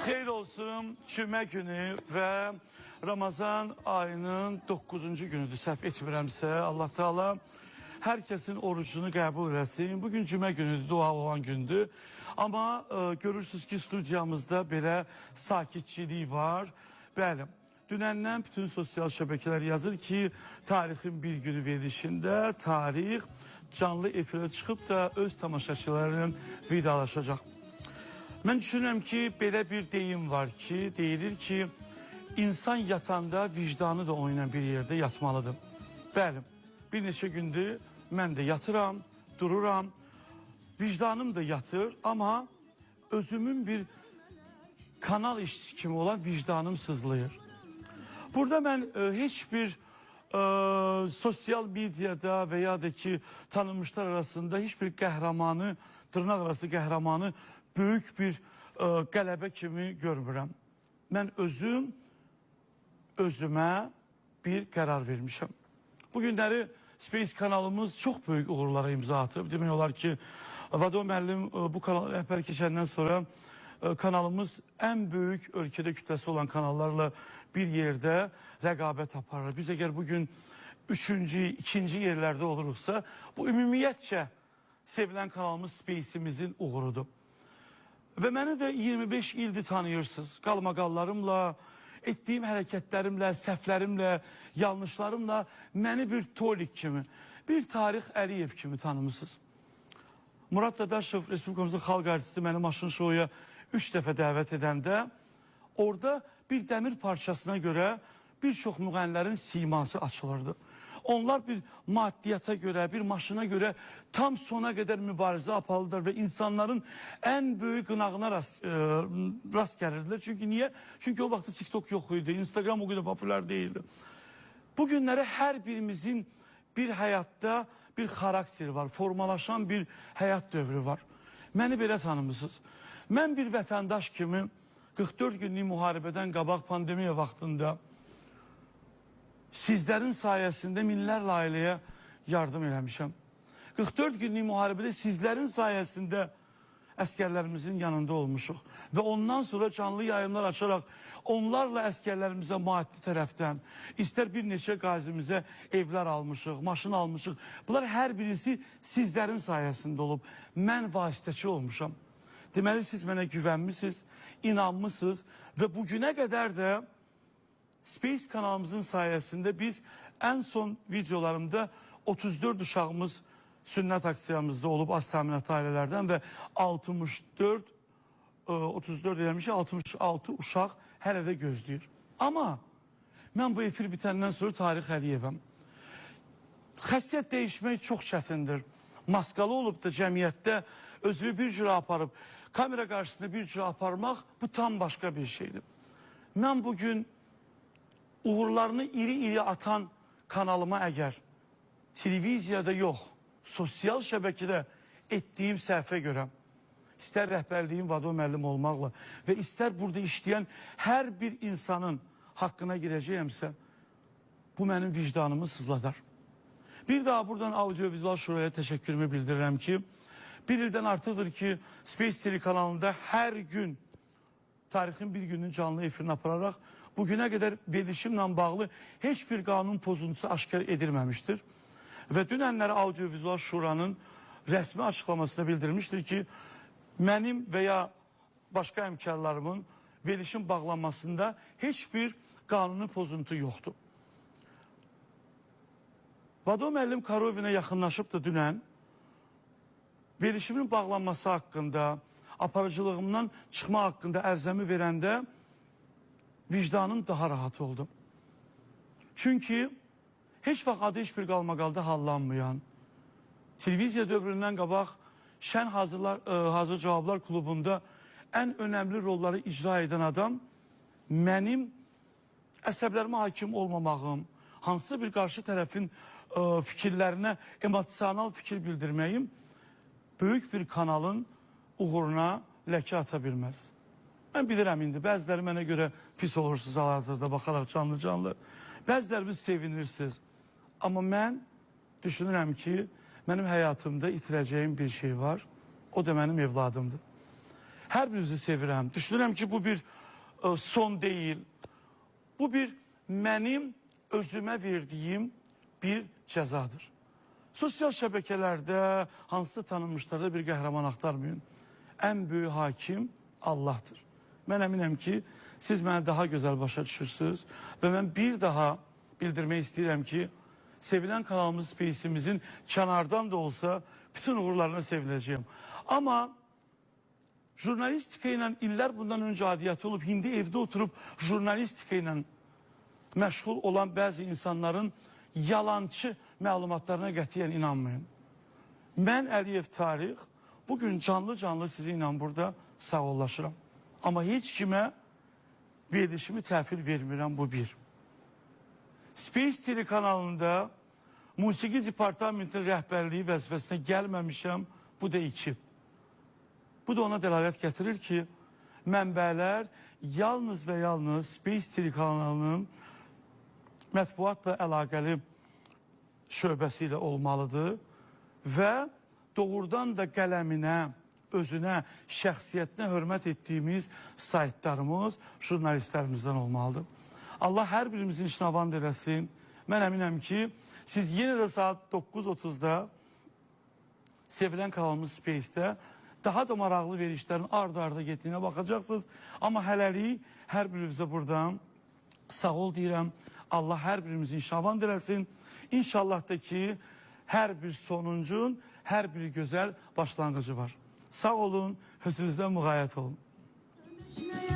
Gününüz xeyir olsun. Cümə günü və Ramazan ayının 9-cu günüdür. Səhv etmirəmsə, Allah Teala hər kəsin orucunu qəbul eləsin. Bugün cümə günüdür, dua olan gündür. Amma görürsünüz ki, studiyamızda belə sakitçilik var. Bəli. Dünəndən bütün sosial şəbəkələr yazır ki, Tarixin bir günü verilişində Tarix canlı efirə çıxıb da öz tamaşaçılarıyla vidalaşacaq. Mən düşünürəm ki, belə bir deyim var ki, deyilir ki, insan yatanda vicdanı da onunla bir yerdə yatmalıdır. Bəli, bir neçə gündür mən də yatıram, dururam, vicdanım da yatır, amma özümün bir kanal işçisi kimi olan vicdanım sızlayır. Burada mən heç bir sosial mediada və ya da ki tanınmışlar arasında heç bir qəhrəmanı, dırnaq arası qəhrəmanı böyük bir qələbə kimi görmürəm. Mən özüm özümə bir qərar vermişəm. Bu günləri Space kanalımız çox böyük uğurlara imza atıb. Demək olar ki, Vado müəllim bu kanal rəhbər keçəndən sonra kanalımız ən böyük ölkədə kütləsi olan kanallarla bir yerdə rəqabət aparır. Biz əgər bugün üçüncü, ikinci yerlərdə oluruzsa, bu ümumiyyətcə sevilən kanalımız Space'imizin uğurudur. Və məni də 25 ildir tanıyırsınız. Qalmaqallarımla, etdiyim hərəkətlərimlə, səhvlərimlə, yanlışlarımla məni bir Tolik kimi, bir Tarix Əliyev kimi tanımısınız. Murad Dadaşov, Respublikamızın xalq artisti məni maşın şouya 3 dəfə dəvət edəndə orada bir dəmir parçasına görə bir çox müğənnilərin siması açılırdı. Onlar bir maddiyata görə, bir maşına görə tam sona qədər mübarizə aparırdılar və insanların ən böyük qınağına rast gəlirdilər. Çünki niyə? Çünki o vaxtda TikTok yox idi, Instagram o qədər populyar değildi. Bu günləri hər birimizin bir həyatda bir xarakteri var, formalaşan bir həyat dövrü var. Məni belə tanımısınız. Mən bir vətəndaş kimi 44 günlük müharibədən qabaq pandemiya vaxtında sizlərin sayəsində minlərlə ailəyə yardım eləmişəm. 44 günlük müharibədə sizlərin sayəsində əskərlərimizin yanında olmuşuq və ondan sonra canlı yayımlar açaraq onlarla əskərlərimizə maddi tərəfdən, istər bir neçə qazimizə evlər almışıq, maşın almışıq. Bunlar hər birisi sizlərin sayəsində olub. Mən vasitəçi olmuşam. Deməli siz mənə güvənmisiniz, inanmısınız və bugünə qədər də Space kanalımızın sayəsində biz ən son videolarımda 34 uşağımız sünnət aksiyamızda olub az təminatlı ailələrdən və 64 34 eləmişik, 66 uşaq hələ də gözləyir. Amma mən bu efir bitəndən sonra Tarix Əliyevəm. Xəssiyyət dəyişmək çox çətindir. Maskalı olub da cəmiyyətdə özünü bir cürə aparıb, kamera qarşısında bir cürə aparmaq bu tam başqa bir şeydir. Mən bugün uğurlarını iri-iri atan kanalıma əgər televiziyada yox, sosial şəbəkədə etdiyim səhvə görə, istər rəhbərliyim Vado müəllim olmaqla və istər burada işləyən hər bir insanın haqqına girəcəyəmsə, bu mənim vicdanımı sızladar. Bir daha buradan Audiovizual Şuraya təşəkkürümü bildirirəm ki, bir ildən artıqdır ki, Space telekanalında hər gün Tarixin bir günün canlı efirini apararaq bugünə qədər verilişimlə bağlı heç bir qanun pozuntusu aşkar edilməmişdir. Və dünənləri Audiovizual Şuranın rəsmi açıqlamasında bildirmişdir ki, mənim və ya başqa həmkarlarımın verilişin bağlanmasında heç bir qanuni pozuntu yoxdur. Vado müəllim Karovinə yaxınlaşıb da dünən verilişimin bağlanması haqqında, aparıcılığımdan çıxma haqqında ərzəmi verəndə vicdanım daha rahat oldu. Çünki heç vaxt adı heç bir qalmaqalda hallanmayan, televiziya dövründən qabaq Şən Hazır Cavablar klubunda ən önəmli rolları icra edən adam mənim əsəblərimə hakim olmamağım, hansısa bir qarşı tərəfin fikirlərinə emosional fikir bildirməyim böyük bir kanalın uğuruna ləkə ata bilməz. Mən bilirəm indi, bəziləri mənə görə pis olursunuz hal-hazırda baxaraq canlı-canlı. Bəziləriniz sevinirsiniz. Amma mən düşünürəm ki, mənim həyatımda itirəcəyim bir şey var. O da mənim evladımdır. Hər birinizi sevirəm. Düşünürəm ki, bu bir son deyil. Bu bir mənim özümə verdiyim bir cəzadır. Sosial şəbəkələrdə hansı tanınmışlarda bir qəhrəman axtarmayın. Ən böyük hakim Allah'tır. Mən əminəm ki, siz məni daha gözəl başa düşürsünüz və mən bir daha bildirmək istəyirəm ki, sevilən kanalımız Space'imizin kənardan da olsa bütün uğurlarına sevinəcəyim. Amma jurnalistika ilə illər bundan öncə adiyyatı olub, indi evdə oturub jurnalistika ilə məşğul olan bəzi insanların yalancı məlumatlarına qətiyyən inanmayın. Mən Əliyev Tarix bugün canlı-canlı sizinlə burada sağollaşıram. Amma heç kimə verilişimi təhvil vermirəm, bu bir. Space telekanalında musiqi departamentinin rəhbərliyi vəzifəsinə gəlməmişəm, bu da iki. Bu da ona dəlalət gətirir ki, mənbələr yalnız və yalnız Space telekanalının mətbuatla əlaqəli şöbəsi ilə olmalıdır və doğrudan da qələminə, özünə, şəxsiyyətinə hörmət etdiyimiz saytlarımız, jurnalistlərimizdən olmalıdır. Allah hər birimizin işini avant eləsin. Mən əminəm ki, siz yenə də saat 9:30-da sevilən kanalımız Space-də daha da maraqlı verilişlərin ard-arda getdiyinə baxacaqsınız. Amma hələlik hər birinizə buradan sağ ol deyirəm. Allah hər birimizin işini avant eləsin. İnşallah da ki, hər bir sonuncun, hər bir gözəl başlanğıcı var. Sağ olun, özünüzdən müğayət olun. Dönüşmeye